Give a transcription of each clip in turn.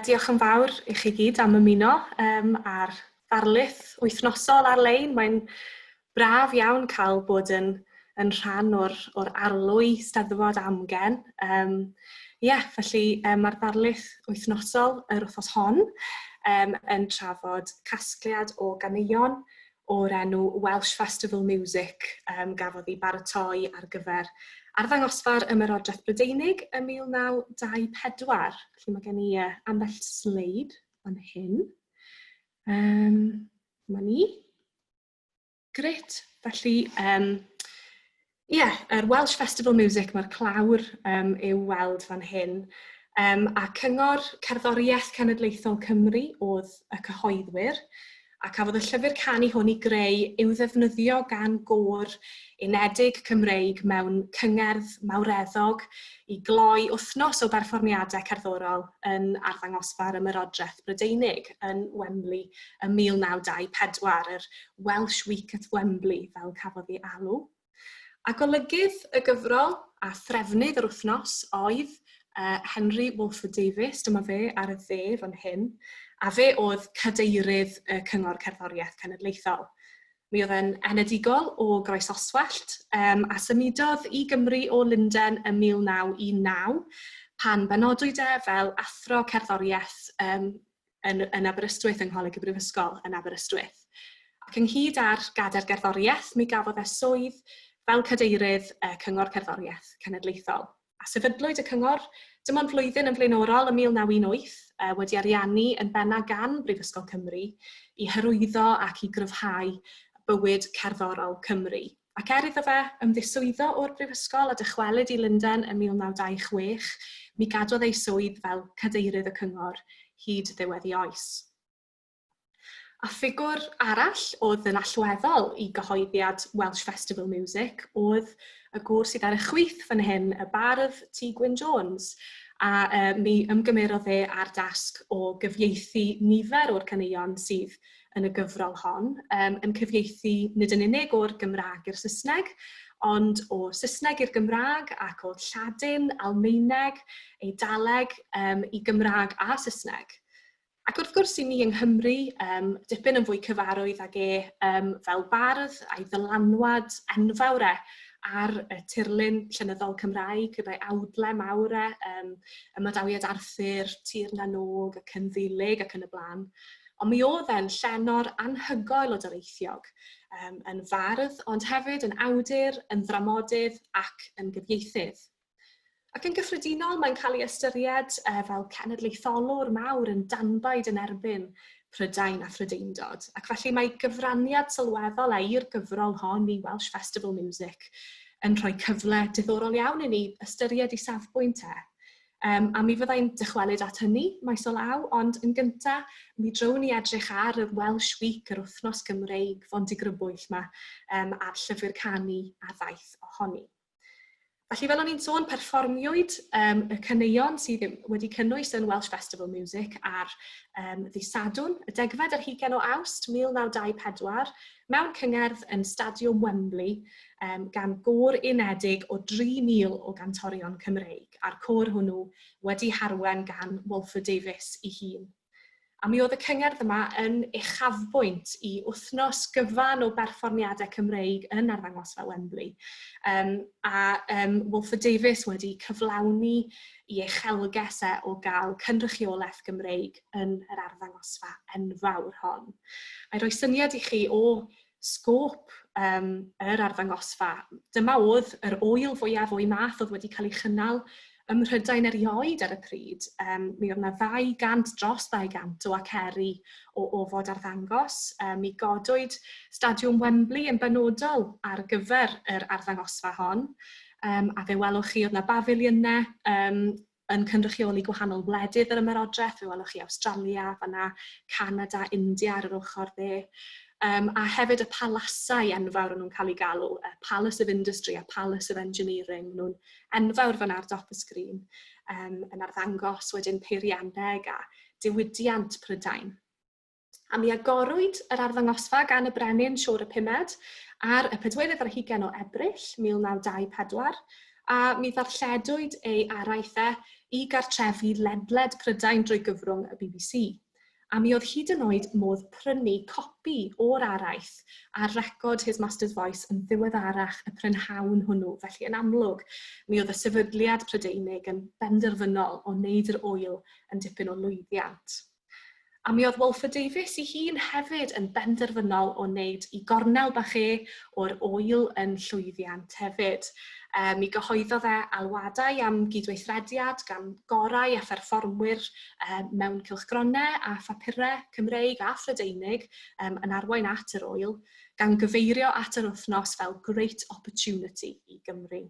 Diolch yn fawr i chi gyd am ymuno ar ddarlith wythnosol ar-lein. Mae'n braf iawn cael bod yn, yn rhan o'r, or arlwy Steddfod Amgen. Um, yeah, felly mae'r ddarlith wythnosol yr wythnos hon yn trafod casgliad o ganeuon o'r enw Welsh Festival Music um, gafodd ei baratoi ar gyfer arddangosfa'r Ymerodraeth Brydeinig ym 1924. Felly mae gen i ambell sleid fan hyn. Um, dyma ni. Gret. Felly, um, ie, yeah, yr Welsh Festival Music, mae'r clawr um, i'w weld fan hyn. Um, a Cyngor Cerddoriaeth Cenedlaethol Cymru oedd y cyhoeddwyr, a cafodd y llyfr canu hwn i greu i'w ddefnyddio gan gôr unedig Cymreig mewn cyngerdd mawreddog i gloi wythnos o berfformiadau cerddorol yn arddangosfa'r Ymerodraeth Brydeinig yn Wembley ym 1924, yr Welsh Week at Wembley fel cafodd ei alw. A golygydd y gyfrol a threfnydd yr wythnos oedd Henry Walford Davies, dyma fe ar y dde fan hyn, a fe oedd cadeirydd y Cyngor Cerddoriaeth Cenedlaethol. Mi oedd e'n enedigol o Groes Oswallt um, a symudodd i Gymru o Lundain ym 1919 pan benodwyd e fel athro cerddoriaeth um, yn, yn Aberystwyth, yng Ngholeg y Brifysgol yn Aberystwyth. Ac ynghyd â'r gadair gerddoriaeth, mi gafodd e swydd fel cadeirydd y Cyngor Cerddoriaeth Cenedlaethol. A sefydlwyd y cyngor dim ond flwyddyn yn flaenorol ym 1918, wedi ariannu yn benna gan Brifysgol Cymru i hyrwyddo ac i gryfhau bywyd cerddorol Cymru. Ac er iddo fe ymddiswyddo o'r brifysgol a dychwelyd i Lundain ym 1926, mi gadwodd ei swydd fel cadeirydd y cyngor hyd ddiwedd ei oes. A ffigwr arall oedd yn allweddol i gyhoeddiad Welsh Festival Music oedd y gŵr sydd ar y chwith fan hyn, y bardd T Gwyn Jones, a mi ymgymerodd e â'r dasg o gyfieithu nifer o'r caneuon sydd yn y gyfrol hon, um, yn cyfieithu nid yn unig o'r Gymraeg i'r Saesneg, ond o Saesneg i'r Gymraeg ac o Lladin, Almaeneg, Eidaleg um, i Gymraeg a Saesneg. Ac wrth gwrs i ni yng Nghymru, um, dipyn yn fwy cyfarwydd ag e um, fel bardd a'i ddylanwad enfawr e ar y tirlun llenyddol Cymraeg gyda'i awdle mawr e, um, Ymadawiad Arthur, Tir na Nog, y Cynddilig ac yn y blaen. Ond mi oedd e'n llenor anhygoel o doreithiog, um, yn fardd, ond hefyd yn awdur, yn ddramodydd ac yn gyfieithydd. Ac yn gyffredinol, mae'n cael ei ystyried fel cenedlaetholwr mawr yn danbaid yn erbyn Prydain a Phrydeindod. Ac felly mae gyfraniad sylweddol e i'r gyfrol hon i Welsh Festival Music yn rhoi cyfle diddorol iawn i ni ystyried ei safbwynt e. Um, a mi fyddai'n dychwelyd at hynny maes o law, ond yn gyntaf, mi drown ni edrych ar yr Welsh Week, yr wythnos Gymreig fondigrybwyll yma, um, a'r llyfr canu a ddaeth ohoni. Felly, fel o'n i'n sôn, perfformiwyd um, y caneuon sydd wedi cynnwys yn Welsh Festival Music ar um, ddydd Sadwrn, y degfed ar hugain o Awst 1924, mewn cyngerdd yn Stadiwm Wembley um, gan gôr unedig o 3,000 o gantorion Cymreig, a'r côr hwnnw wedi harwen gan Walford Davies ei hun. A mi oedd y cyngerdd yma yn uchafbwynt i wythnos gyfan o berfformiadau Cymreig yn arddangosfa Wembley. Um, a um, Walford Davies wedi cyflawni i uchelgais e o gael cynrychiolaeth Gymreig yn yr arddangosfa enfawr hon. A'i roi syniad i chi o sgôp um, yr arddangosfa. Dyma oedd yr ŵyl fwyaf o'i math oedd wedi cael ei chynnal ym Mhrydain erioed ar y pryd. Um, mi oedd yna 200, dros 200 o aceri o ofod arddangos. Um, mi godwyd Stadiwm Wembley yn benodol ar gyfer yr arddangosfa hon. Um, a fe welwch chi oedd yna bafiliynau um, yn cynrychioli gwahanol wledydd yr ymerodraeth, fe welwch chi Awstralia fan'na, Canada, India ar yr ochr dde. Um, a hefyd y palasau enfawr o'n nhw'n cael eu galw, uh, Palace of Industry a Palace of Engineering, nhw'n enfawr fan'na ar dop y sgrin, um, yn arddangos wedyn peirianneg a diwydiant Prydain. A mi agorwyd yr arddangosfa gan y brenin Siôr y Pumed ar y pedwerydd ar hugain o Ebrill 1924, A mi ddarlledwyd ei araith e i gartrefi ledled Prydain drwy gyfrwng y BBC. A mi oedd hyd yn oed modd prynu copi o'r araith ar record His Master's Voice yn ddiweddarach y prynhawn hwnnw. Felly, yn amlwg, mi oedd y sefydliad Prydeinig yn benderfynol o wneud yr ŵyl yn dipyn o lwyddiant. A mi oedd Walford Davies ei hun hefyd yn benderfynol o wneud i gornel bach e o'r ŵyl yn llwyddiant hefyd. Mi gyhoeddodd e alwadau am gydweithrediad gan gorau a pherfformwyr mewn cylchgronau a phapurau Cymreig a Phrydeinig yn arwain at yr ŵyl, gan gyfeirio at yr wythnos fel Great Opportunity i Gymru.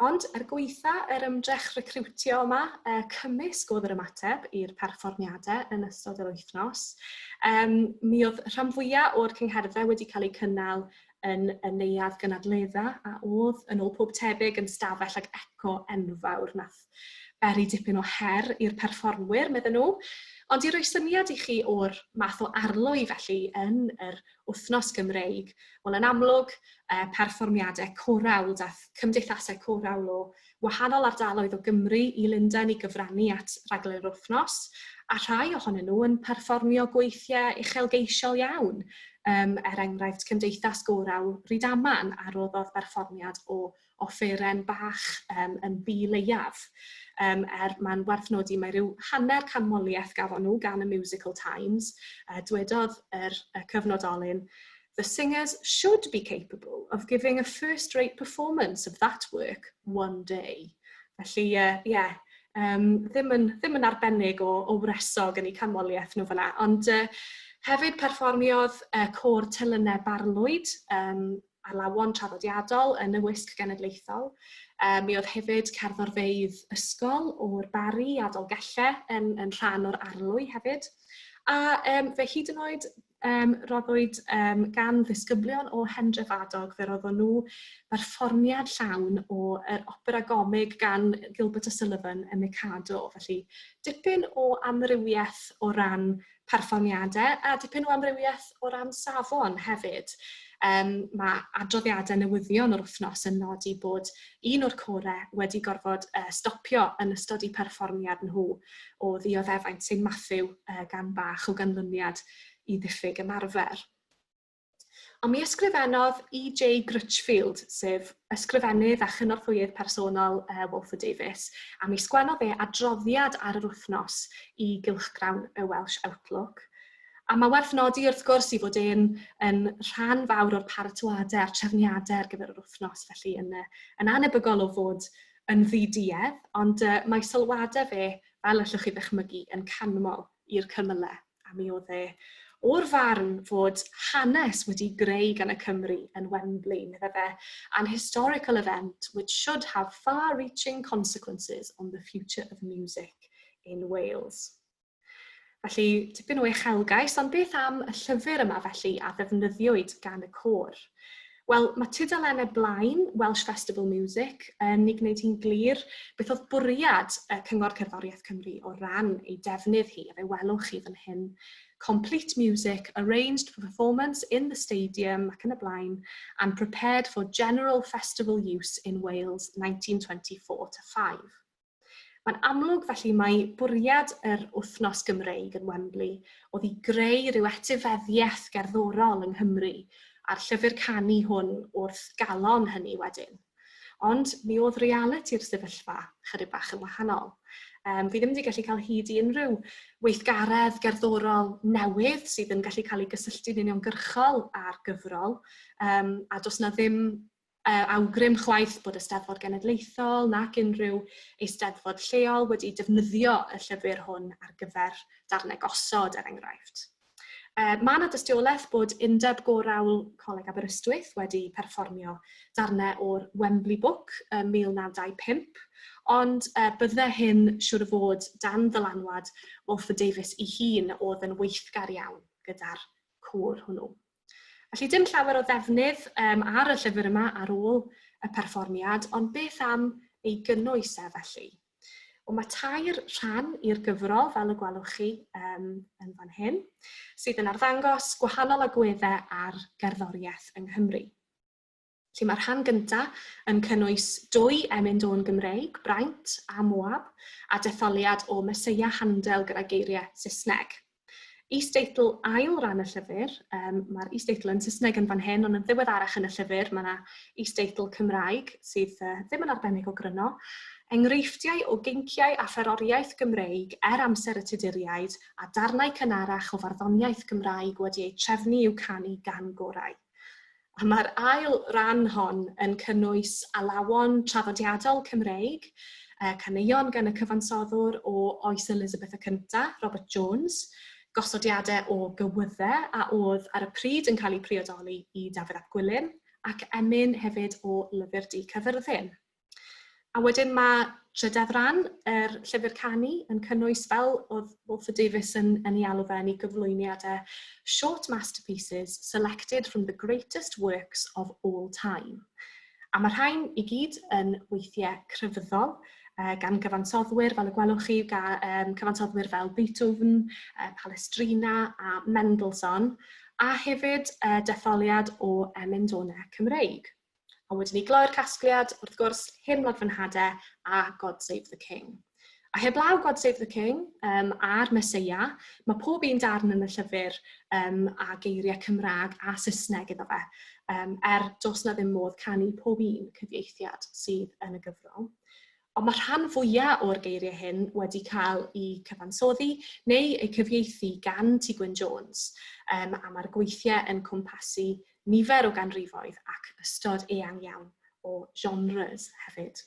Ond er gwaetha yr ymdrech recriwtio yma, cymysg oedd yr ymateb i'r perfformiadau yn ystod yr wythnos. Mi oedd rhan fwyaf o'r cyngherddau wedi cael eu cynnal yn y neuadd gynadledda a oedd, yn ôl pob tebyg, yn stafell ag eco enfawr nath beri dipyn o her i'r perfformwyr, medden nhw. Ond i roi syniad i chi o'r math o arlwy felly yn yr Wythnos Gymreig, wel yn amlwg, perfformiadau corawl, daeth cymdeithasau corawl o wahanol ardaloedd o Gymru i Lundain i gyfrannu at raglen yr wythnos, a rhai ohonyn nhw yn perfformio gweithiau uchelgeisiol iawn, er enghraifft Cymdeithas Gorawl Rydaman a roddodd berfformiad o offeren bach yn Bu Leiaf. Er mae'n werth nodi mae rhyw hanner canmoliaeth gafon nhw gan y Musical Times. Dwedodd yr y cyfnodolyn, The singers should be capable of giving a first-rate performance of that work one day. Felly, yeah, ddim yn arbennig o wresog yn eu canmoliaeth nhw fyna. Ond hefyd perfformiodd côr telynau Barlwyd, alawon traddodiadol yn y wisg genedlaethol. Mi oedd hefyd cerddorfeydd ysgol o'r Barri a Dolgellau yn rhan o'r arlwy hefyd. A fe hyd yn oed roddwyd gan ddisgyblion o Hendrefadog, fe roddon nhw berfformiad llawn o yr opera gomig gan Gilbert O'Sullivan, y Mikado. Felly dipyn o amrywiaeth o ran perfformiadau a dipyn o amrywiaeth o ran safon hefyd. Mae adroddiadau newyddion o'r wythnos yn nodi bod un o'r corau wedi gorfod stopio yn ystod eu perfformiad nhw o ddioddefaint Saint Matthew gan bach o ganlyniad i ddiffyg ymarfer. Ond mi ysgrifennodd E.J. Grutchfield, sef ysgrifennydd a chynorthwyydd personol Walford Davies, a mi sgwennodd e adroddiad ar yr wythnos i gylchgrawn y Welsh Outlook. A mae werth nodi wrth gwrs i fod e'n yn rhan fawr o'r paratoadau a'r trefniadau ar gyfer yr wythnos, felly yn anebygol o fod yn ddi-duedd, ond mae sylwadau fe, fel allwch chi ddychmygu, yn canmol i'r cymylau. A mi oedd e o'r farn fod hanes wedi greu gan y Cymry yn Wembley, meddai fe, an historical event which should have far-reaching consequences on the future of music in Wales. Felly, tipyn o uchelgais, ond beth am y llyfr yma felly a ddefnyddiwyd gan y côr? Wel, mae tudalennau blaen Welsh Festival Music yn ei gwneud hi'n glir beth oedd bwriad y Cyngor Cerddoriaeth Cymru o ran ei defnydd hi, a fe welwch chi fan hyn. Complete music arranged for performance in the stadium ac yn y blaen, and prepared for general festival use in Wales 1924 to 5. Mae'n amlwg felly mai bwriad yr Wythnos Gymreig yn Wembley oedd i greu rhyw etifeddiaeth gerddorol yng Nghymru, a'r llyfr canu hwn wrth galon hynny wedyn. Ond mi oedd realiti'r sefyllfa chydig bach yn wahanol. Fi ddim wedi gallu cael hyd i unrhyw weithgaredd gerddorol newydd sydd yn gallu cael ei gysylltu'n uniongyrchol â'r gyfrol, a does 'na ddim awgrym chwaith bod y Steddfod Genedlaethol nac unrhyw eisteddfod lleol wedi defnyddio y llyfr hwn ar gyfer darnau gosod, er enghraifft. Mae yna dystiolaeth bod Undeb Gorawl Coleg Aberystwyth wedi perfformio darnau o'r Wembley Book ym 1925, ond bydde hyn siŵr o fod dan ddylanwad Walford Davies ei hun oedd yn weithgar iawn gyda'r côr hwnnw. Felly dim llawer o ddefnydd ar y llyfr yma ar ôl y perfformiad, ond beth am ei gynnwys e felly? Wel, mae tair rhan i'r gyfrol, fel y gwelwch chi yn fan hyn, sydd yn arddangos gwahanol agweddau ar gerddoriaeth yng Nghymru. Felly mae'r rhan gyntaf yn cynnwys dwy emyn dôn Gymreig, Braint a Moab, a detholiad o Meseia Handel gyda geiriau Saesneg. Is-deitl ail ran y llyfr, mae'r is-deitl yn Saesneg yn fan hyn, ond yn ddiweddarach yn y llyfr mae yna is-deitl Cymraeg sydd ddim yn arbennig o gryno. Enghreifftiau o geinciau a fferoriaeth Gymreig er amser y Tuduriaid a darnau cynharach o farddoniaeth Gymraeg wedi eu trefnu i'w canu gan gorau. A mae'r ail ran hon yn cynnwys alawon traddodiadol Cymreig, caneuon gan y cyfansoddwr o oes Elizabeth y Cyntaf, Robert Jones, gosodiadau o gywyddau a oedd ar y pryd yn cael eu priodoli i Dafydd ap Gwilym, ac emyn hefyd o Lyfr Du Caerfyrddin. A wedyn mae trydedd ran yr llyfr canu yn cynnwys, fel oedd Walford Davies yn ei alw fe yn ei gyflwyniad e, short masterpieces selected from the greatest works of all time. A mae rhain i gyd yn weithiau crefyddol, gan gyfansoddwyr, fel y gwelwch chi, cyfansoddwyr fel Beethoven, Palestrina a Mendelssohn, a hefyd detholiad o emyn-donau Cymreig. A wedyn i gloi'r casgliad, wrth gwrs, Hen Wlad Fy Nhade a God Save the King. A heblaw God Save the King a'r Meseia, mae pob un darn yn y llyfr a geiriau Cymraeg a Saesneg iddo fe, er does na ddim modd canu pob un cyfieithiad sydd yn y gyfrol. Ond mae rhan fwyaf o'r geiriau hyn wedi cael eu cyfansoddi neu eu cyfieithu gan T Gwyn Jones, a mae'r gweithiau yn cwmpasu nifer o ganrifoedd ac ystod eang iawn o genres hefyd.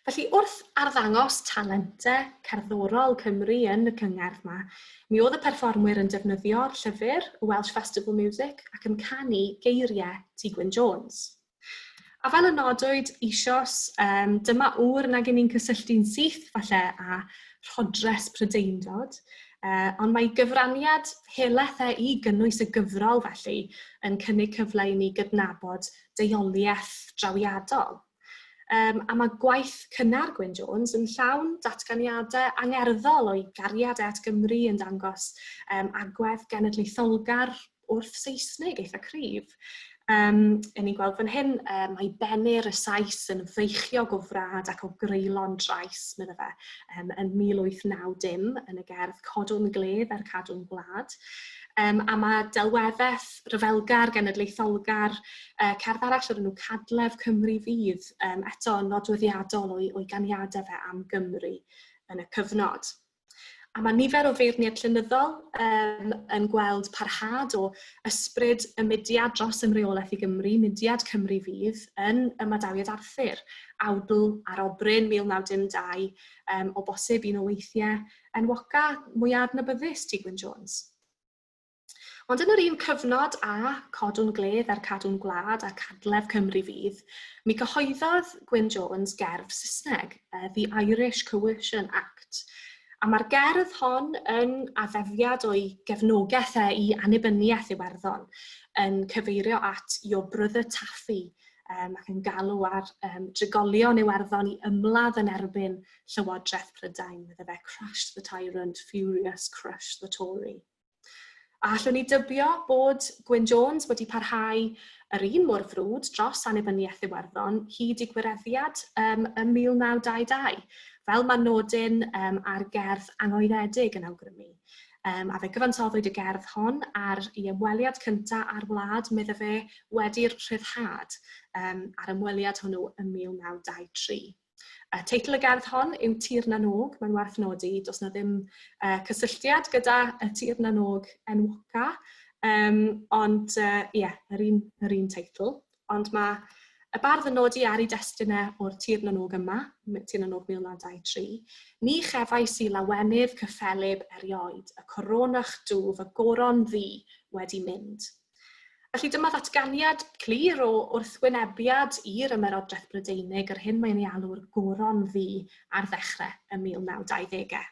Felly wrth arddangos talentau cerddorol Cymru yn y cyngerdd yma, mi oedd y perfformwyr yn defnyddio'r llyfr, y Welsh Festival Music, ac yn canu geiriau T Gwyn Jones. A fel y nodwyd eisoes, dyma ŵr nag 'yn ni'n cysylltu'n syth falle â rhodres Prydeindod, ond mae gyfraniad helaeth e i gynnwys y gyfrol felly yn cynnig cyfle i ni gydnabod deuoliaeth drawiadol. A mae gwaith cynnar Gwyn Jones yn llawn datganiadau angerddol o'i gariad e at Gymru yn dangos agwedd genedlaetholgar wrth Saesneg eitha cryf. Yn ni'n gweld fan hyn, mae Benir y Sais yn feichiog o frad ac o greulon drais, medde fe, yn 1890 yn y gerdd Codwn Gledd a'r Cadwn Gwlad. A mae delweddaeth ryfelgar, genedlaetholgar, cerdd arall o'r enw Cadlef Cymru Fydd, eto yn nodweddiadol o'i ganiadau fe am Gymru yn y cyfnod. A mae nifer o feirniaid llenyddol yn gweld parhad o ysbryd y mudiad dros ymreolaeth i Gymru, mudiad Cymru Fydd, yn ymadawiad Arthur, awdl arobryn 1912, o bosib un o weithiau enwoca mwyaf adnabyddus T Gwyn Jones. Ond yn yr un cyfnod â Codwn Gledd a'r Cadwn Gwlad a Cadlef Cymru Fydd, mi gyhoeddodd Gwyn Jones gerdd Saesneg, The Irish Coercion Act. A mae'r gerdd hon yn addefiad o'i gefnogaeth e i annibyniaeth Iwerddon, yn cyfeirio at Your Brother Taffy, ac yn galw ar drigolion Iwerddon i ymladd yn erbyn Llywodraeth Prydain, medde fe, Crush the tyrant, furious, crush the Tory. A allwn ni dybio bod Gwyn Jones wedi parhau yr un mor frwd dros annibyniaeth Iwerddon hyd i gwireddiad ym 1922, fel mae nodyn ar gerdd angoeddedig yn awgrymu. A fe gyfansoddwyd y gerdd hon ar ei ymweliad cyntaf â'r wlad, medde fe, wedi'r rhyddhad, a'r ymweliad hwnnw ym 1923. Teitl y gerdd hon yw Tir na n-Og, mae'n werth nodi, does na ddim cysylltiad gyda y Tir na n-Og enwoca, ond ie, yeah, yr un teitl. Ond mae y bardd yn nodi ar ei destunau o'r Tir na n-Og yma, Tir na n-Og 1923, ni chefais i lawenydd cyffelyb erioed, y coronach dwf, y goron ddu wedi mynd. Felly dyma ddatganiad clir o wrthwynebiad i'r Ymerodraeth Brydeinig, yr hyn mae'n ei alw'r goron ddu ar ddechrau y 1920au.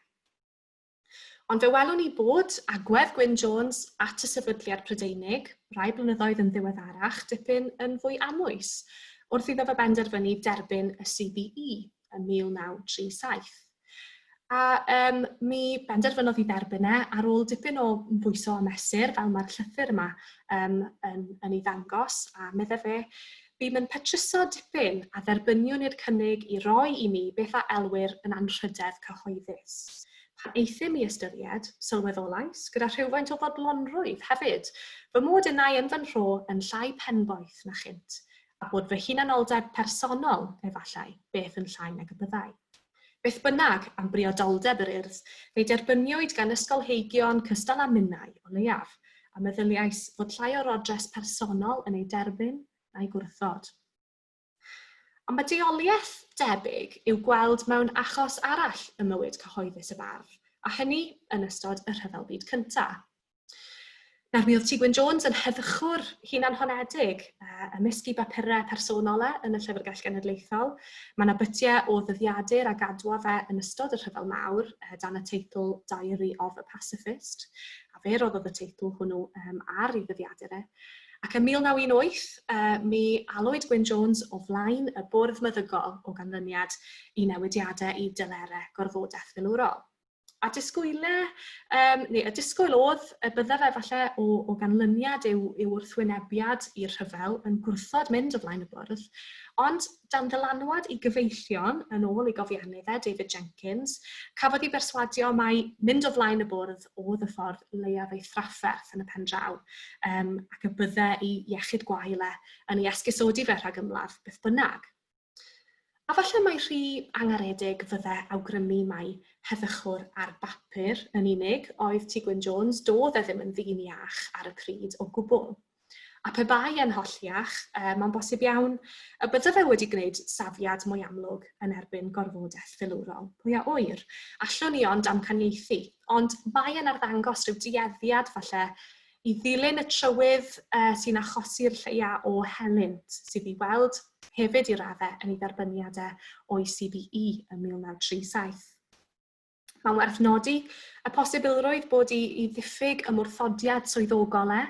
Ond fe welwn ni bod agwedd Gwyn Jones at y sefydliad Prydeinig, rai blynyddoedd yn ddiweddarach, dipyn yn fwy amwys, wrth iddo fe benderfynu derbyn y CBE ym 1937. A um, mi benderfynodd i dderbyn e ar ôl dipyn o bwyso a mesur, fel mae'r llythyr yma um, yn, yn ei ddangos, a meddai fe, Bûm yn petruso dipyn a dderbyniwn i'r cynnig i roi i mi beth a elwir yn anrhydedd cyhoeddus. Pan euthum i ystyried, sylweddolais, gyda rhywfaint o fodlonrwydd hefyd, fy mod innau yn fy nhro yn llai penboeth na chynt, a bod fy hunanoldeb personol, efallai, beth yn llai nag y byddai. Beth bynnag am briodoldeb yr Urdd, fe'i derbyniwyd gan ysgolheigion cystal â minnau, o leiaf, a meddyliais fod llai o rodres personol yn ei derbyn na'i gwrthod. Ond mae deuoliaeth debyg i'w gweld mewn achos arall ym mywyd cyhoeddus y bardd, a hynny yn ystod y Rhyfel Byd Cyntaf. Nawr, mi oedd T Gwyn Jones yn heddychwr hunanhonedig uh, ymysg ei bapurau personol e yn y Llyfrgell Genedlaethol. Mae yna bytiau o ddyddiadur a gadwodd e yn ystod y Rhyfel Mawr uh, dan y teitl Diary of a Pacifist, a fe roddodd y teitl hwnnw um, ar ei ddyddiadur e. Ac ym 1918, uh, mi alwyd Gwyn Jones o flaen y bwrdd meddygol o ganlyniad i newidiadau i delerau gorfodaeth filwrol. A disgwyle, um, neu y disgwyl oedd y bydde fe falle o, o ganlyniad i'w, i'w wrthwynebiad i'r rhyfel yn gwrthod mynd o flaen y bwrdd, ond dan ddylanwad i gyfeillion yn ôl ei gofiannydd e, David Jenkins, cafodd ei berswadio mai mynd o flaen y bwrdd oedd y ffordd leiaf ei thrafferth yn y pen draw, um, ac y bydde ei iechyd gwael e yn ei esgusodi fe rhag ymladd beth bynnag. A falle mai rhy angaredig fydde awgrymu mai heddychwr ar bapur yn unig oedd T Gwyn Jones, doedd e ddim yn ddyn iach ar y pryd o gwbl. A pe bai e'n holliach, uh, mae'n bosib iawn y bydde fe wedi gwneud safiad mwy amlwg yn erbyn gorfodaeth filwrol. Pwy a ŵyr? Allwn ni ond damcaniaethu, ond mae e'n arddangos rhyw dueddiad falle i ddilyn y trywydd uh, sy'n achosi'r lleia o helynt sydd i weld hefyd i raddau yn ei dderbyniad e o'i CBE ym 1937. Mae'n werth nodi y posibilrwydd bod i, i ddiffyg ymwrthodiad swyddogol e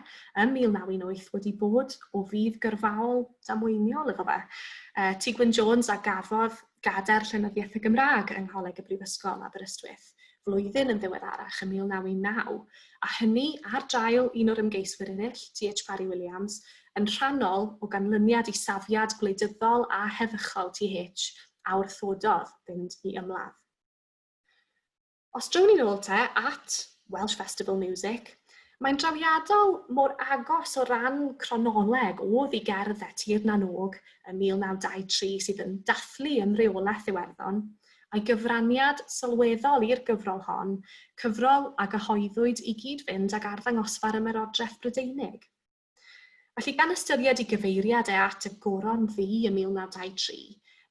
ym 1918 wedi bod o fudd gyrfaol damweiniol iddo fe. Uh, T Gwyn Jones a gafodd gadair Llenyddiaeth y Gymraeg yng Ngholeg y Brifysgol Aberystwyth flwyddyn yn ddiweddarach ym 1919, a hynny ar draul un o'r ymgeiswyr eraill, TH Parry Williams, yn rhannol o ganlyniad i safiad gwleidyddol a heddychol TH a wrthododd fynd i ymladd. Os drown ni'n ôl te at Welsh Festival Music, mae'n drawiadol mor agos o ran cronoleg oedd i gerdd e Tir na n-Og ym 1923 sydd yn dathlu ymreolaeth Iwerddon, a'i gyfraniad sylweddol i'r gyfrol hon, cyfrol a gyhoeddwyd i gyd-fynd ag arddangosfa'r Ymerodraeth Brydeinig. Felly, gan ystyried ei gyfeiriad e at y Goron Ddu ym 1923,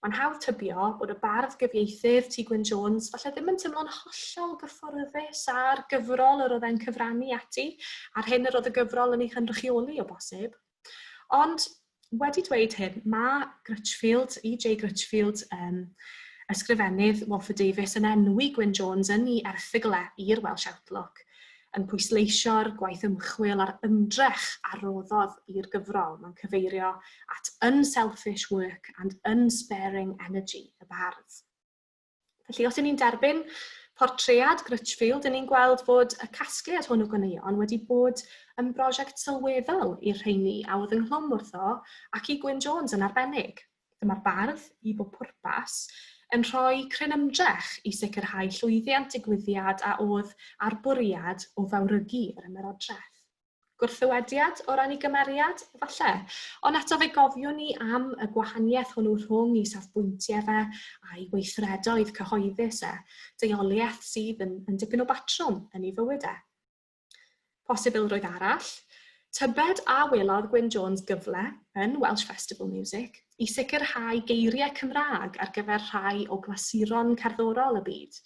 mae'n hawdd tybio bod y bardd gyfieithydd T Gwyn Jones falle ddim yn teimlo'n hollol gyfforddus â'r gyfrol yr oedd e'n cyfrannu ati, a'r hyn yr oedd y gyfrol yn ei chynrychioli o bosib. Ond wedi dweud hyn, mae Grutchfield, E.J. Grutchfield, um, ysgrifennydd Walford Davies yn enwi Gwyn Jones yn ei erthygl e i'r Welsh Outlook, yn pwysleisio'r gwaith ymchwil a'r ymdrech a roddodd i'r gyfrol. Mae'n cyfeirio at unselfish work and unsparing energy y bardd. Felly, os y'n ni'n derbyn portread Grutchfield, y'n ni'n gweld fod y casgliad hwn o ganeuon wedi bod yn brosiect sylweddol i'r rheini a oedd ynghlwm wrtho ac i Gwyn Jones yn arbennig. Dyma'r bardd, i bob pwrpas, yn rhoi cryn ymdrech i sicrhau llwyddiant digwyddiad a oedd â'r bwriad o fawrygu yr ymerodraeth. Gwrthddywediad o ran ei gymeriad, falle. Ond eto fe gofiwn ni am y gwahaniaeth hwnnw rhwng ei safbwyntiau fe a'i weithredoedd cyhoeddus e, deuoliaeth sydd yn, yn dipyn o batrwm yn ei fywyd e. Posibilrwydd arall, tybed a welodd Gwyn Jones gyfle yn Welsh Festival Music i sicrhau geiriau Cymraeg ar gyfer rhai o glasuron cerddorol y byd,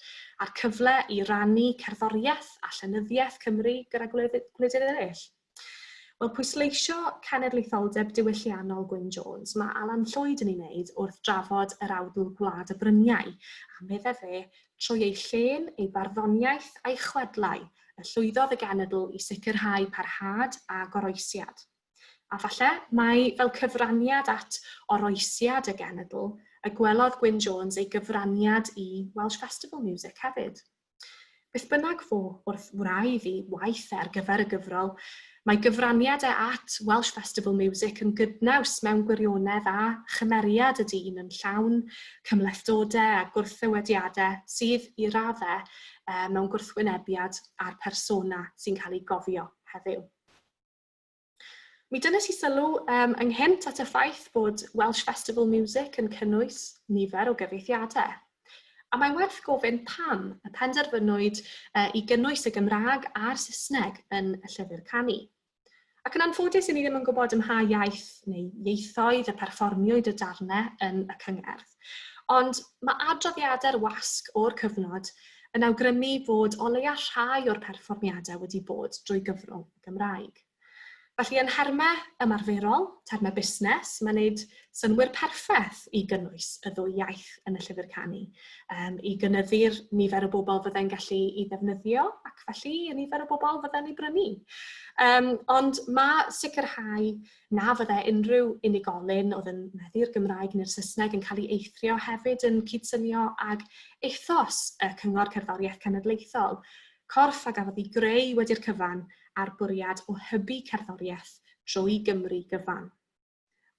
a'r cyfle i rannu cerddoriaeth a llenyddiaeth Cymru gyda gwledydd eraill. Wel, pwysleisio cenedlaetholdeb diwylliannol Gwyn Jones mae Alan Llwyd yn ei wneud wrth drafod yr awdl Gwlad y Bryniau, a meddai fe, trwy ei llên, ei barddoniaeth a'i chwedlau, y llwyddodd y genedl i sicrhau parhad a goroesiad. A falle mai fel cyfraniad at oroesiad y genedl y gwelodd Gwyn Jones ei gyfraniad i Welsh Festival Music hefyd. Beth bynnag fo wrth wraidd i waith e ar gyfer y gyfrol, mae gyfraniad e at Welsh Festival Music yn gydnaws mewn gwirionedd â chymeriad y dyn yn llawn cymhlethdodau a gwrthddywediadau sydd, i raddau, mewn gwrthwynebiad â'r persona sy'n cael ei gofio heddiw. Mi dynnes i sylw um, ynghynt at y ffaith bod Welsh Festival Music yn cynnwys nifer o gyfieithiadau. A mae'n werth gofyn pam y penderfynwyd uh, i gynnwys y Gymraeg a'r Saesneg yn y llyfr canu. Ac yn anffodus, i ni ddim yn gwybod ym mha iaith neu ieithoedd y perfformiwyd y darnau yn y cyngerdd. Ond mae adroddiadau'r wasg o'r cyfnod yn awgrymu fod o leia rhai o'r perfformiadau wedi bod drwy gyfrwng y Gymraeg. Felly yn nhermau ymarferol, termau busnes, mae'n gwneud synnwyr perffaith i gynnwys y ddwy iaith yn y llyfr canu, um, i gynyddu'r nifer o bobl fyddai'n gallu i ddefnyddio ac felly y nifer o bobl fyddai'n ei brynu. Um, ond mae sicrhau na fyddai unrhyw unigolyn oedd yn meddu'r Gymraeg neu'r Saesneg yn cael ei eithrio hefyd yn cydsynio ag ethos y Cyngor Cerddoriaeth Cenedlaethol, corff a gafodd ei greu wedi'r cyfan a'r bwriad o hybu cerddoriaeth drwy Gymru gyfan.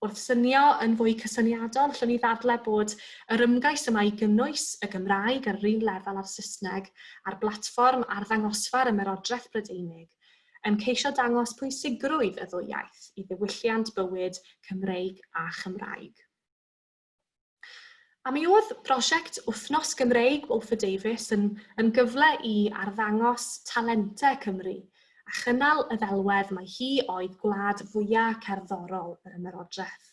Wrth synio yn fwy cysyniadol, allwn ni ddadle bod yr ymgais yma i gynnwys y Gymraeg ar yr un lefel â'r Saesneg ar blatfform arddangosfa'r Ymerodraeth Brydeinig yn ceisio dangos pwysigrwydd y ddwy iaith i ddiwylliant bywyd Cymreig a Chymraeg. A mi oedd prosiect Wythnos Gymreig Walford Davies yn, yn gyfle i arddangos talentau Cymru a chynnal y ddelwedd mai hi oedd gwlad fwyaf cerddorol yr ymerodraeth.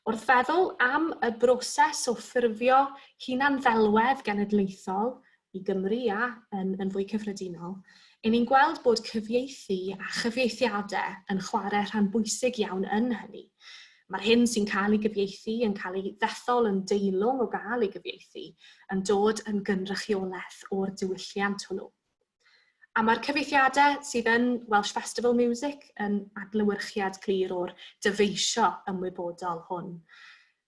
Wrth feddwl am y broses o ffurfio hunan-ddelwedd genedlaethol i Gymru a yn, yn fwy cyffredinol, 'yn ni'n gweld bod cyfieithu a chyfieithiadau yn chwarae rhan bwysig iawn yn hynny. Mae'r hyn sy'n cael ei gyfieithu yn cael ei ddethol yn deilwng o gael ei gyfieithu, yn dod yn gynrychiolaeth o'r diwylliant hwnnw. A mae'r cyfieithiadau sydd yn Welsh Festival Music yn adlewyrchiad clir o'r dyfeisio ymwybodol hwn.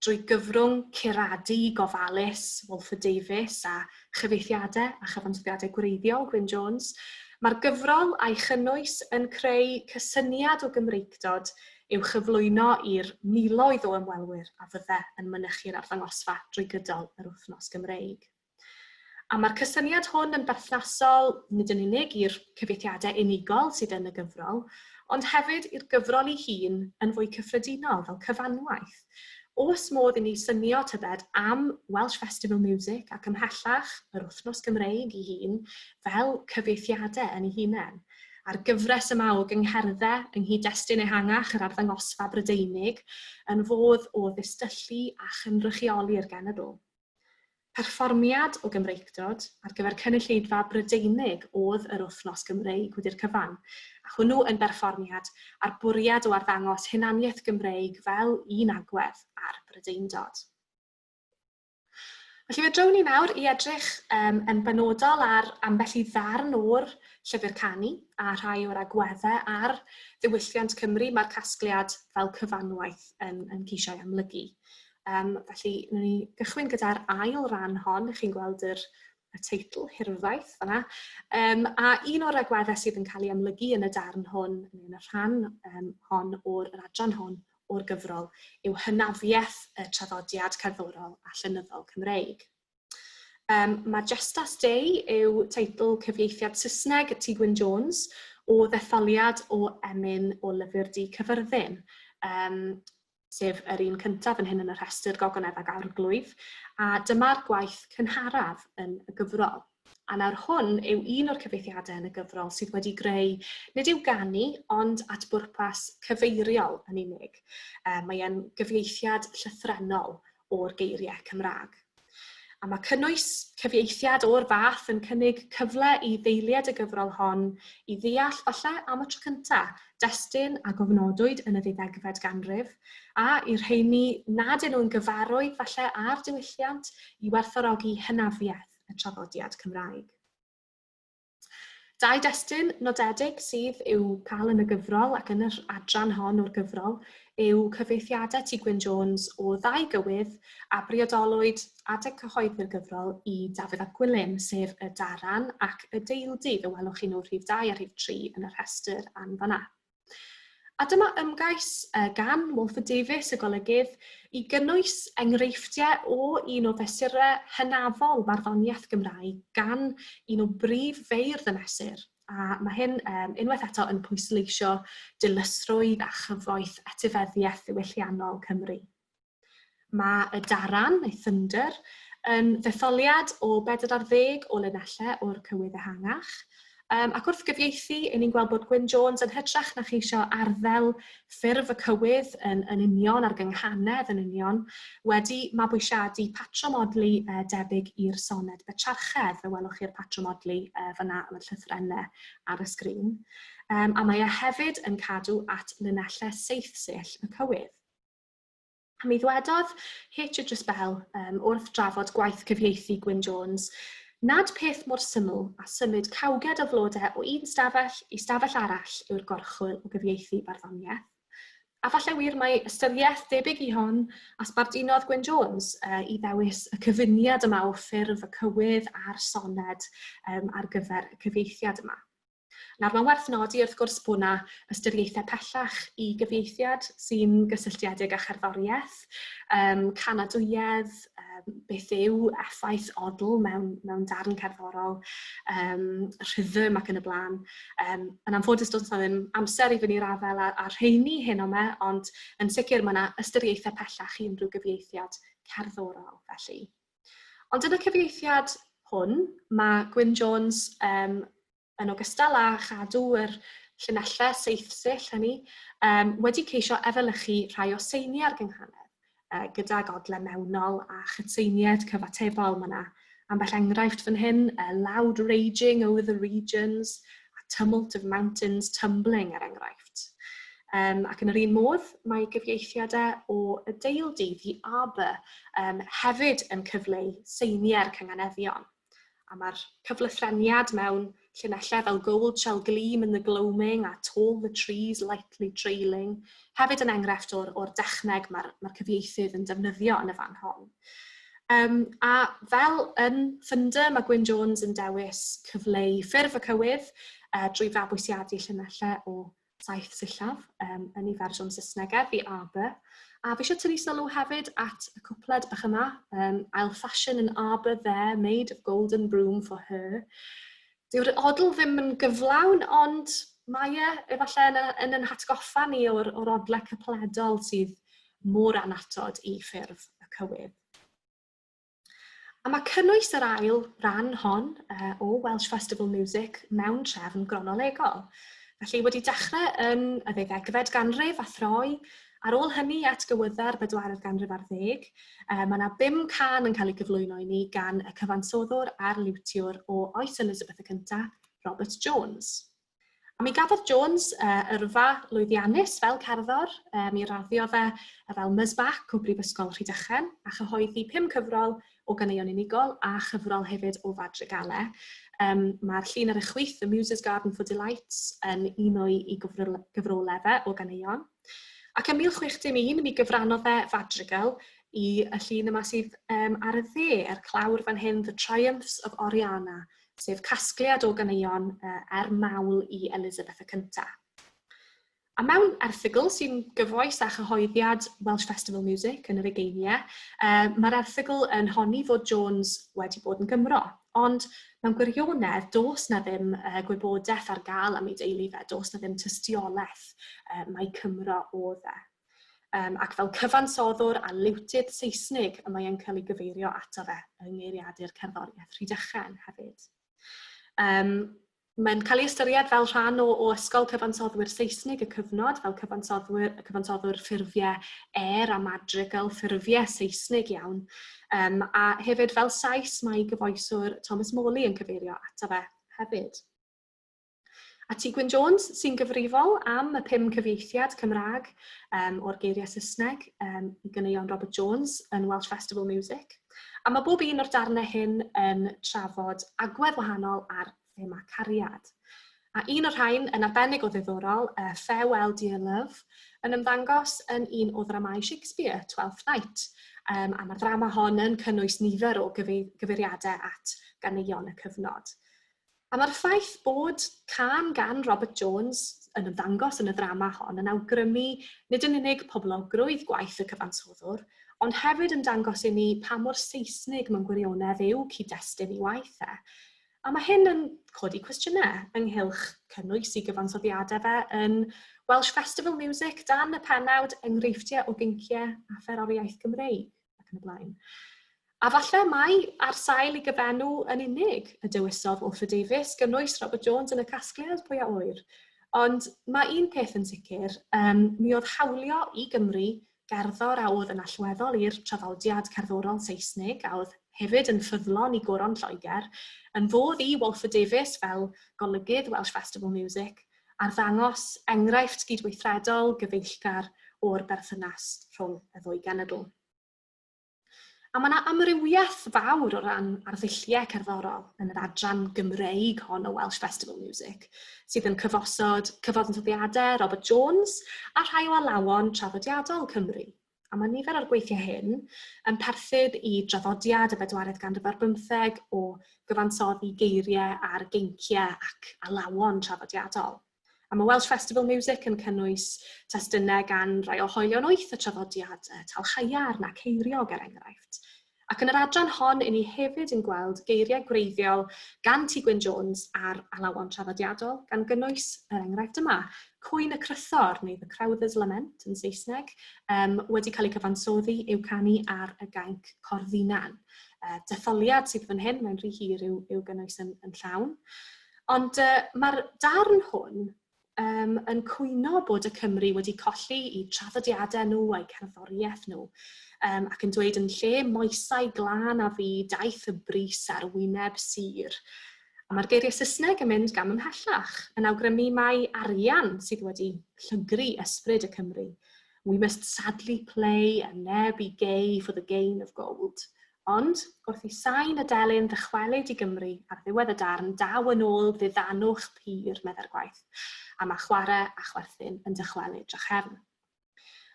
Drwy gyfrwng curadu gofalus Walford Davies a chyfieithiadau a chyfansoddiadau gwreiddiol Gwyn Jones, mae'r gyfrol a'i chynnwys yn creu cysyniad o Gymreictod i'w chyflwyno i'r miloedd o ymwelwyr a fydde yn mynychu'r arddangosfa drwy gydol yr wythnos Gymreig. A mae'r cysyniad hwn yn berthnasol nid yn unig i'r cyfieithiadau unigol sydd yn y gyfrol, ond hefyd i'r gyfrol ei hun yn fwy cyffredinol fel cyfanwaith. Oes modd i ni synio tybed am Welsh Festival Music ac ymhellach yr Wythnos Gymreig ei hun fel cyfieithiadau yn ei hunain? A'r gyfres yma o gyngherddau yng nghyd-destun ehangach yr arddangosfa Brydeinig yn fodd o ddistyllu a chynrychioli'r genedl. Perfformiad o Gymreictod ar gyfer cynulleidfa Brydeinig oedd yr Wythnos Gymreig wedi'r cyfan, a hwnnw yn berfformiad a'r bwriad o arddangos hunaniaeth Gymreig fel un agwedd ar Brydeindod. Felly fe drown ni nawr i edrych um, yn benodol ar ambell i ddarn o'r llyfr canu a rhai o'r agweddau ar ddiwylliant Cymru mae'r casgliad fel cyfanwaith yn, yn ceisio ei amlygu. Um, felly, wnawn ni gychwyn gyda'r ail ran hon. Chi'n gweld yr, y teitl, Hirfaith, fanna. Um, a un o'r agweddau sydd yn cael ei amlygu yn y darn hwn, neu yn y rhan um, hon o'r yr adran hon o'r gyfrol, yw hynafiaeth y traddodiad cerddorol a llenyddol Cymreig. Um, Majestas Dei yw teitl cyfieithiad Saesneg T Gwyn Jones o ddetholiad o emyn o Lyfr Du Cyfyrddin. Um, sef yr un cyntaf yn hyn yn y rhestr Gogonedd ac Arglwydd, a dyma'r gwaith cynharaf yn y gyfrol. A nawr hwn yw un o'r cyfieithiadau yn y gyfrol sydd wedi greu, nid i'w ganu, ond at bwrpas cyfeiriol yn unig. Mae e'n gyfieithiad llythrennol o'r geiriau Cymraeg. A mae cynnwys cyfieithiad o'r fath yn cynnig cyfle i ddeiliad y gyfrol hon i ddeall, falle am y tro cyntaf, destun a gofnodwyd yn y ddeuddegfed ganrif, a i'r rheini nad ŷn nhw'n gyfarwydd falle â'r diwylliant i werthfawrogi hynafiaeth y traddodiad Cymraeg. Dau destun nodedig sydd i'w cael yn y gyfrol ac yn yr adran hon o'r gyfrol yw cyfieithiadau T Gwyn Jones o ddau gywydd a briodolwyd adeg cyhoeddi'r gyfrol i Dafydd ap Gwilym, sef y Daran ac y Deildy, fe welwch chi nhw rhif 2 a rhif 3 yn y rhestr an fanna. A dyma ymgais gan Walford Davies, y golygydd, i gynnwys enghreifftiau o un o fesurau hynafol barddoniaeth Gymraeg gan un o brif feirdd y mesur. A mae hyn um, unwaith eto yn pwysleisio dilysrwydd a chyfoeth etifeddiaeth ddiwylliannol Cymru. Mae y daran, neu thunder, yn ddetholiad o 40 o linellau o'r cywydd ehangach. Um, ac wrth gyfieithu, i ni'n gweld bod Gwyn Jones yn hytrach na cheisio arddel ffurf y cywydd yn, yn union a'r gynghanedd yn union, wedi mabwysiadu patrwm odli uh, debyg i'r soned Betrarchedd. Fe welwch chi'r patrwm odli uh, fyna yn y llythrennau ar y sgrin. Um, a mae e hefyd yn cadw at linellau seithsill y cywydd. A mi ddwedodd H Idris Bell um, wrth drafod gwaith cyfieithu Gwyn Jones nad peth mor syml a symud cawged o flodau o un stafell i stafell arall yw'r gorchwyl o gyfieithu barddoniaeth. A falle wir mai ystyriaeth debyg i hon a sbardunodd Gwyn Jones uh, i ddewis y cyfuniad yma o ffurf y cywydd a'r soned um, ar gyfer y cyfieithiad yma. Nawr, mae'n werth nodi wrth gwrs bod yna ystyriaethau pellach i gyfieithiad sy'n gysylltiedig â cherddoriaeth, um, canadwyedd, um, beth yw effaith odl mewn, mewn darn cerddorol, um, rhythm ac yn y blaen. Um, yn anffodus, does yna ddim amser i fynd i'r afael â, â rheini hyn o me, ond yn sicr mae yna ystyriaethau pellach i unrhyw gyfieithiad cerddorol felly. Ond yn y cyfieithiad hwn, mae Gwyn Jones um, yn ogystal â chadw yr llinellau seithsill hynny, um, wedi ceisio efelychu rhai o seiniau'r gynghanedd, uh, gyda godle mewnol a chytseiniad cyfatebol. Mae yna ambell enghraifft fan hyn, uh, loud raging over the regions, a tumult of mountains tumbling er enghraifft. Um, ac yn yr un modd, mae gyfieithiadau o y deildy, The Arbor, um, hefyd yn cyfleu seiniau'r cynganeddion. A mae'r cyflythreniad mewn llinellau fel Gold shall gleam in the gloaming a Tall the trees lightly trailing hefyd yn enghraifft o'r, or dechneg mae'r mae cyfieithydd yn defnyddio yn y fan hon. Um, a fel yn Thunder, mae Gwyn Jones yn dewis cyfleu ffurf y cywydd uh, drwy fabwysiadu llinellau o saith sillaf um, yn ei fersiwn Saesneg e, The Arbour. A fi eisiau tynnu sylw hefyd at y cwpled bach yma, um, I'll fashion an arbour there made of golden broom for her. Dyw'r odl ddim yn gyflawn, ond mae e efallai yn, yn, yn hatgoffa ni o'r, or odle cypledol sydd mor annatod i ffurf y cywydd. A mae cynnwys yr ail ran hon uh, o Welsh Festival Music mewn trefn gronolegol. Felly wedi dechrau yn y ddeuddegfed ganrif a throi, ar ôl hynny at gywydda'r bedwaredd ganrif ar ddeg, uh, mae yna bum can yn cael ei gyflwyno i ni gan y cyfansoddwr a'r liwtiwr o oes Elizabeth y Cyntaf, Robert Jones. A mi gafodd Jones uh, yrfa lwyddiannus fel cerddor, uh, mi raddiodd e fel Muzbac o Brifysgol Rhydychen a chyhoeddi pum cyfrol o ganeuon unigol a chyfrol hefyd o fadrigalau. Um, Mae'r llun ar y chwith, The Muses Garden for Delights, yn un o'i i gyfrolau fe o ganeuon. Ac ym 1661 mi gyfrannodd e fadrigal i y llun yma sydd um, ar y dde, er clawr fan hyn, The Triumphs of Oriana, sef casgliad o ganeuon er mawl i Elizabeth y Cyntaf. A mewn erthygl sy'n gyfoes â chyhoeddiad Welsh Festival Music yn yr ugeiniau, uh, mae'r erthygl yn honni fod Jones wedi bod yn Gymro, ond mewn gwirionedd does na ddim uh, gwybodaeth ar gael am ei deulu fe, does na ddim tystiolaeth uh, mai Cymro oedd e. Um, ac fel cyfansoddwr a liwtydd Seisnig y mae e'n cael ei gyfeirio ato fe yng ngeiriadur cerddoriaeth Rhydychen hefyd. Um, mae'n cael ei ystyried fel rhan o, o ysgol cyfansoddwyr Seisnig y cyfnod, fel cyfansoddwyr, y cyfansoddwyr ffurfiau air a madrigal, ffurfiau Seisnig iawn. Um, a hefyd fel Sais mae gyfoeswr Thomas Morley yn cyfeirio ato fe hefyd. A T Gwyn Jones sy'n gyfrifol am y pum cyfieithiad Cymraeg um, o'r geiriau Saesneg um, i ganeuon Robert Jones yn Welsh Festival Music. A mae bob un o'r darnau hyn yn trafod agwedd wahanol ar thema cariad. A un o'r rhain, yn arbennig o ddiddorol, Farewell Dear Love, yn ymddangos yn un o ddramâu Shakespeare, Twelfth Night. A mae'r ddrama hon yn cynnwys nifer o gyfeiriadau at ganeuon y cyfnod. A mae'r ffaith bod cân gan Robert Jones yn ymddangos yn y ddrama hon yn awgrymu nid yn unig poblogrwydd gwaith y cyfansoddwr, ond hefyd yn dangos i ni pa mor Seisnig mewn gwirionedd yw cyd-destun ei waith e. A mae hyn yn codi cwestiynau ynghylch cynnwys ei gyfansoddiadau fe yn Welsh Festival Music dan y pennawd Enghreifftiau o Ginciau a Fferoriaeth Gymreig ac yn y blaen. A falle mai ar sail ei gyfenw yn unig y dewisodd Walter Davies gynnwys Robert Jones yn y casgliad, pwy a ŵyr. Ond mae un peth yn sicr, mi oedd hawlio i Gymru gerddor a oedd yn allweddol i'r traddodiad cerddorol Seisnig a oedd hefyd yn ffyddlon i Goron Lloegr, yn fodd i Walford Davies fel golygydd Welsh Festival Music arddangos enghraifft gydweithredol gyfeillgar o'r berthynas rhwng y ddwy genedl. A mae yna amrywiaeth fawr o ran arddulliau cerddorol yn yr adran Gymreig hon o Welsh Festival Music, sydd yn cyfosod cyfansoddiadau Robert Jones a rhai o alawon traddodiadol Cymru. A mae nifer o'r gweithiau hyn yn perthyn i draddodiad y bedwaredd ganrif ar bymtheg o gyfansoddi geiriau ar geinciau ac alawon traddodiadol. A mae Welsh Festival Music yn cynnwys testunau gan rai o hoelion wyth y traddodiad, Talhaiarn a Ceiriog er enghraifft. Ac yn yr adran hon, i ni hefyd yn gweld geiriau gwreiddiol gan T Gwyn Jones ar alawon traddodiadol, gan gynnwys yr enghraifft yma, Cwyn y Crythor, neu The Crowther's Lament yn Saesneg, wedi cael ei cyfansoddi i'w canu ar y gainc Corddinan. Detholiad sydd fan hyn, mae'n rhy hir i'w gynnwys yn llawn. Ond mae'r darn hwn yn cwyno bod y Cymry wedi colli eu traddodiadau nhw a'u cerddoriaeth nhw, ac yn dweud yn lle moesau glân a fu daeth y brys ar wyneb sur. A mae'r geiriau Saesneg yn mynd gam ymhellach, yn awgrymu mai arian sydd wedi llygru ysbryd y Cymry. We must sadly play and ne'er be gay for the gain of gold. Ond, wrth i sain y delyn ddychwelyd i Gymru ar ddiwedd y darn, daw yn ôl ddiddanwch pur, meddai'r gwaith, a mae chwarae a chwerthin yn dychwelyd drachefn.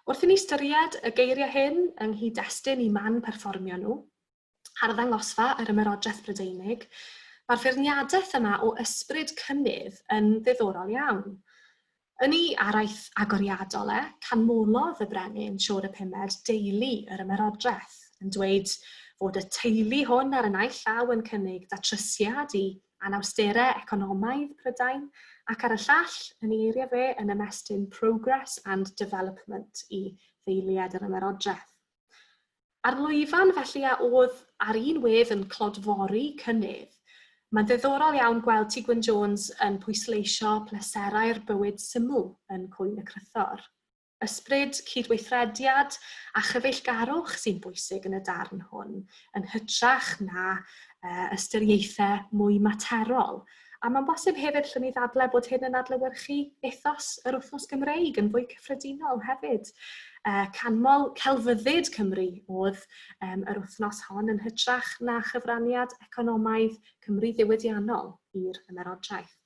Wrth i ni ystyried y geiriau hyn yng nghyd-destun i man perfformio nhw, arddangosfa yr Ymerodraeth Brydeinig, mae'r feirniadaeth yma o ysbryd cynnydd yn ddiddorol iawn. Yn ei araith agoriadol e, canmolodd y brenin Siôr y Pumed deulu yr ymerodraeth, yn dweud fod y teulu hwn ar y naill llaw yn cynnig datrysiad i anawsterau economaidd Prydain, ac ar y llall, yn ei eiriau fe, yn ymestyn progress and development i ddeiliad yr ymerodraeth. Ar lwyfan felly a oedd ar un wedd yn clodfori cynnydd, mae'n ddiddorol iawn gweld Ti Gwyn Jones yn pwysleisio pleserau'r bywyd syml yn Cwyn y Crythor. Ysbryd cydweithrediad a chyfeillgarwch sy'n bwysig yn y darn hwn, yn hytrach na ystyriaethau mwy materol. A mae'n bosib hefyd llwn ni ddadlau bod hyn yn adlewyrchu ethos yr wythnos Gymreig yn fwy cyffredinol hefyd. Canmol celfyddyd Cymru oedd yr wythnos hon yn hytrach na chyfraniad economaidd Cymru ddiwydiannol i'r ymerodraeth.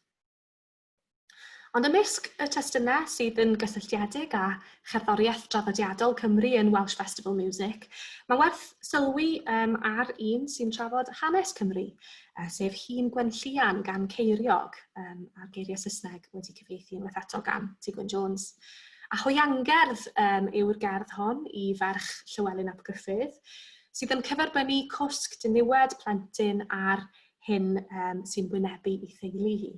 Ond ymysg y testunau sydd yn gysylltiedig â cherddoriaeth draddodiadol Cymru yn Welsh Festival Music, mae werth sylwi ar un sy'n trafod hanes Cymru, sef Hun Gwenllian gan Ceiriog, a'r geiriau Saesneg wedi cyfieithu unwaith eto gan Ti Gwyn Jones. A hwyangerdd yw'r gerdd hon i ferch Llywelyn ap Gruffydd, sydd yn cyferbynnu cwsg diniwed plentyn a'r hyn sy'n wynebu ei theulu hi.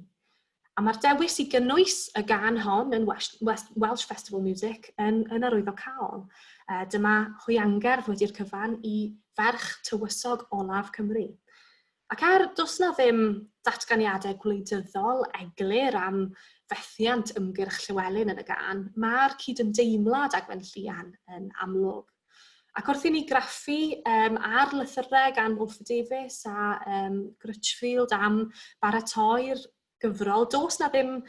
A mae'r dewis i gynnwys y gân hon yn Welsh, Welsh Festival Music yn arwyddocaol. Dyma hwyangerdd wedi'r cyfan i ferch tywysog olaf Cymru. Ac er does na ddim datganiadau gwleidyddol eglur am fethiant ymgyrch Llywelyn yn y gân, mae'r cydymdeimlad â Gwenllian yn amlwg. Ac wrth i ni graffu ar lythyrau gan Walter Davies a Grutchfield am baratoi'r gyfrol, does na ddim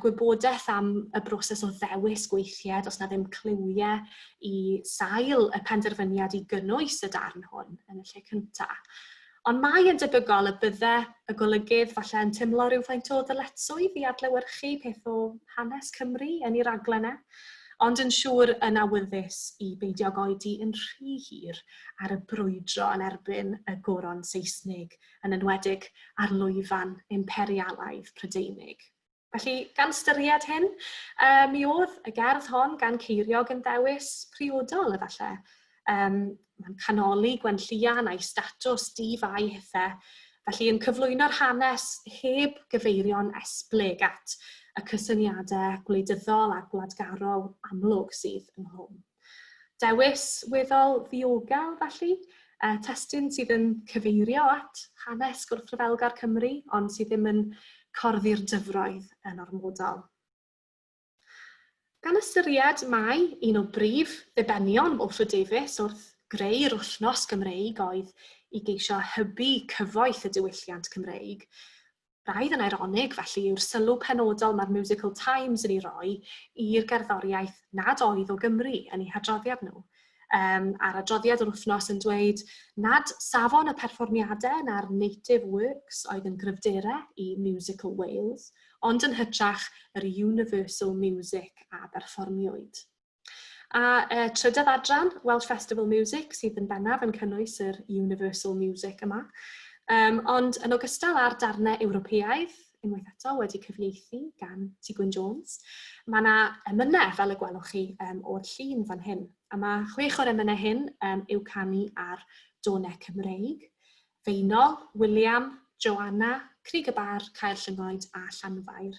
gwybodaeth am y broses o ddewis gweithiau, does na ddim cliwiau i sail y penderfyniad i gynnwys y darn hwn yn y lle cyntaf. Ond mae yn debygol y bydde y golygydd falle yn teimlo rhywfaint o ddyletswydd i adlewyrchu peth o hanes Cymru yn ei raglen e, ond yn siŵr yn awyddus i beidio ag oedi yn rhy hir ar y brwydro yn erbyn y goron Seisnig, yn enwedig ar lwyfan imperialaidd Prydeinig. Felly, gan ystyried hyn, mi oedd y gerdd hon gan Ceiriog yn ddewis priodol, efallai. Mae'n canoli Gwenllian a'i statws di-fai hithe, felly yn cyflwyno'r hanes heb gyfeirio'n esblyg at y cysyniadau gwleidyddol a gwladgarol amlwg sydd ynghlwm. Dewis weddol ddiogel, felly, testun sydd yn cyfeirio at hanes gwrthryfelgar Cymru, ond sydd ddim yn corddi'r dyfroedd yn ormodol. Gan ystyried mai un o brif ddibenion Walford Davies wrth greu'r Wythnos Gymreig oedd i geisio hybu cyfoeth y diwylliant Cymreig, Braidd yn eironig, felly, yw'r sylw penodol mae'r Musical Times yn ei roi i'r gerddoriaeth nad oedd o Gymru yn eu hadroddiad nhw. A'r adroddiad yr wythnos yn dweud nad safon y perfformiadau na'r native works oedd yn gryfderau i Musical Wales, ond yn hytrach yr universal music a berfformiwyd. A trydydd adran, Welsh Festival Music, sydd yn bennaf yn cynnwys yr Universal Music yma. Ond yn ogystal â'r darnau Ewropeaidd, unwaith eto wedi cyfieithu gan Tigwyn Jones, mae yna emynau, fel y gwelwch chi, o'r llun fan hyn. A mae chwech o'r emynau hyn i'w canu ar donau Cymreig. Faenol, William, Joanna, Crug y Bar, Caer Llyngoed a Llanfair.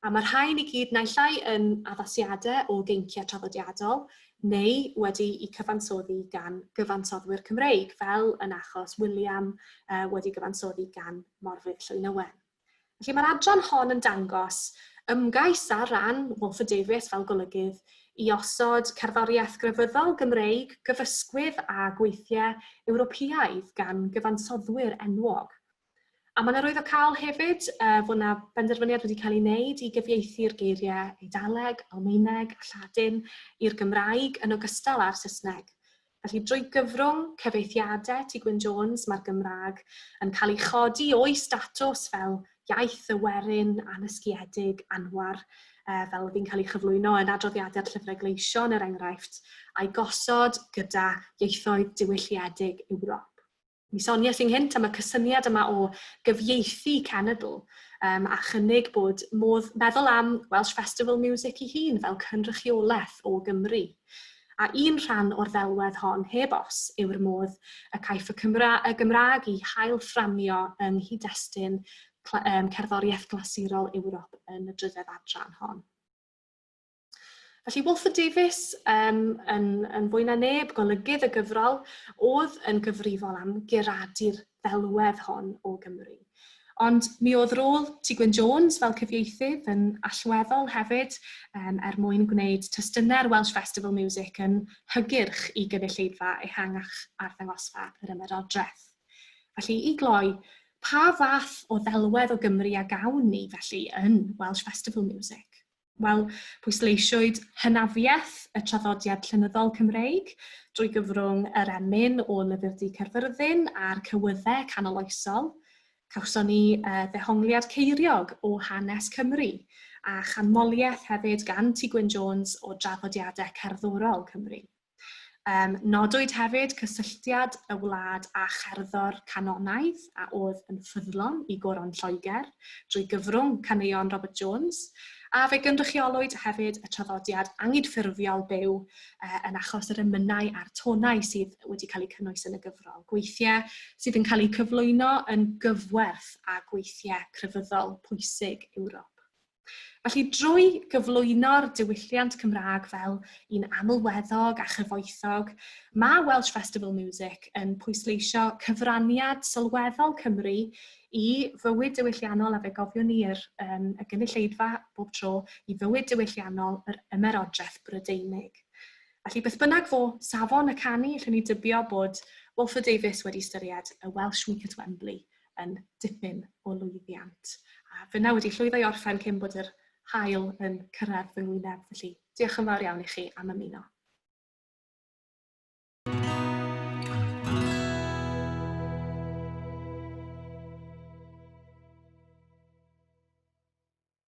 A mae'r rhain i gyd naill ai yn addasiadau o geinciau traddodiadol neu wedi eu cyfansoddi gan gyfansoddwyr Cymreig, fel yn achos William wedi gyfansoddi gan Morfudd Llwyn Owen. Felly mae'r adran hon yn dangos ymgais ar ran Walford Davies fel golygydd i osod cerddoriaeth grefyddol Gymreig gyfysgwydd â gweithiau Ewropeaidd gan gyfansoddwyr enwog. A mae'n arwyddocaol hefyd fod yna benderfyniad wedi cael ei wneud i gyfieithu'r geiriau Eidaleg, Almaeneg a Lladin i'r Gymraeg yn ogystal â'r Saesneg. Felly drwy gyfrwng cyfieithiadau T Gwyn Jones mae'r Gymraeg yn cael ei chodi o'i statws fel iaith y werin annysgiedig anwar, fel oedd hi'n cael ei chyflwyno yn adroddiadau'r Llyfrau Gleision er enghraifft, a'i gosod gyda ieithoedd diwylliedig Ewrop. Mi soniais ynghynt am y cysyniad yma o gyfieithu cenedl a chynnig bod modd meddwl am Welsh Festival Music ei hun fel cynrychiolaeth o Gymru. A un rhan o'r ddelwedd hon, heb os, yw'r modd y caiff y, Cymra y Gymraeg ei hail-fframio yng nghyd-destun cerddoriaeth glasurol Ewrop yn y drydedd adran hon. Felly Walford Davies, yn, yn fwy na neb, golygydd y gyfrol, oedd yn gyfrifol am guradu'r ddelwedd hon o Gymru. Ond mi oedd rôl Tigwyn Jones fel cyfieithydd yn allweddol hefyd er mwyn gwneud testunau'r Welsh Festival Music yn hygyrch i gynulleidfa ehangach arddangosfa yr Ymerodraeth. Felly, i gloi, pa fath o ddelwedd o Gymru a gawn ni felly yn Welsh Festival Music? Wel, pwysleisiwyd hynafiaeth y traddodiad llenyddol Cymreig drwy gyfrwng yr emyn o Lyfr Du Caerfyrddin a'r cywyddau canoloesol. Cawson ni ddehongliad Ceiriog o hanes Cymru a chanmoliaeth hefyd gan T Gwyn Jones o draddodiadau cerddorol Cymru. Nodwyd hefyd cysylltiad y wlad â cherddor canonaidd a oedd yn ffyddlon i Goron Lloegr drwy gyfrwng caneuon Robert Jones, a fe gynrychiolwyd hefyd y traddodiad angydffurfiol byw yn achos yr emynau a'r tonau sydd wedi cael eu cynnwys yn y gyfrol, gweithiau sydd yn cael eu cyflwyno yn gyfwerth â gweithiau crefyddol pwysig Ewrop. Felly drwy gyflwyno'r diwylliant Cymraeg fel un amlweddog a chyfoethog, mae Welsh Festival Music yn pwysleisio cyfraniad sylweddol Cymru i fywyd diwylliannol, a fe gofiwn ni yr, y gynulleidfa bob tro, i fywyd diwylliannol yr Ymerodraeth Brydeinig. Felly beth bynnag fo safon y canu, allwn ni dybio bod Walford Davies wedi ystyried y Welsh Week at Wembley yn dipyn o lwyddiant. A fyna wedi llwyddo i orffen cyn bod yr haul yn cyrraedd fy ngwyneb, felly diolch yn fawr iawn i chi am ymuno.